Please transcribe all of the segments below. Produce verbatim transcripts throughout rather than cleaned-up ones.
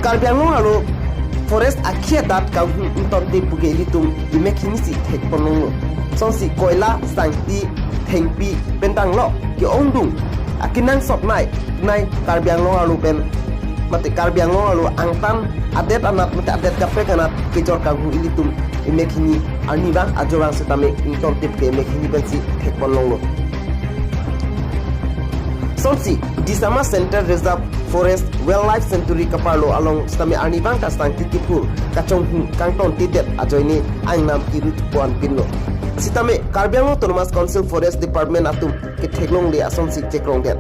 Karbi Anglong arlo forest akhei adat kanghu ingtonte puke ilitum imek hini si thekpon longlo. Lasonsi koila, sangti, thengpi pen tanglo ke-ongdung akenangsot nai nai Karbi Anglong arlo pen mate Karbi Anglong arlo angtan adet anat mate adet kaprek anat kejor kanghu ilitum imek hini arnivang ajovang setame ingtonte puke imek hini pensi thekpon longlo. Lasonsi Disama Central Reserve Forest Wildlife Sanctuary kaparlo along setame arnivang ta sangti kiphur kachonghu kangtontedet ajoine angnam kiru thupo-an pinlo. Setame Karbi Anglong Autonomous Council Forest Department atum ketheklongle asonsi chekrongdet.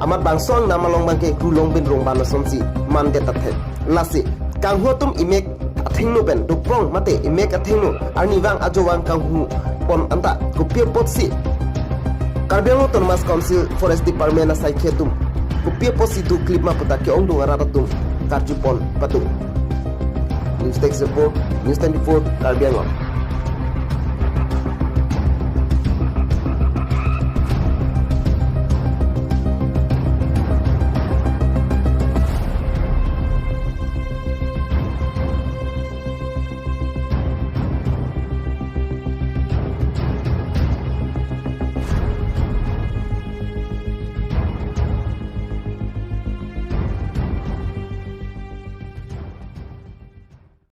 Amat bangso angnam along abangke ru longbin rongban asonsi mandet athe. Lasi kanghu atum imek athengno pen doprong mate imek athengno arnivang ajovang kanghu pon anta kopi apotsi Karbi Anglong Autonomous Council Forest Department asaikhi atum kopi apotsi doklip ma puta ke-ongdung arat atum karjupon patum. News Desk Report, News twenty-four, Karbi Anglong.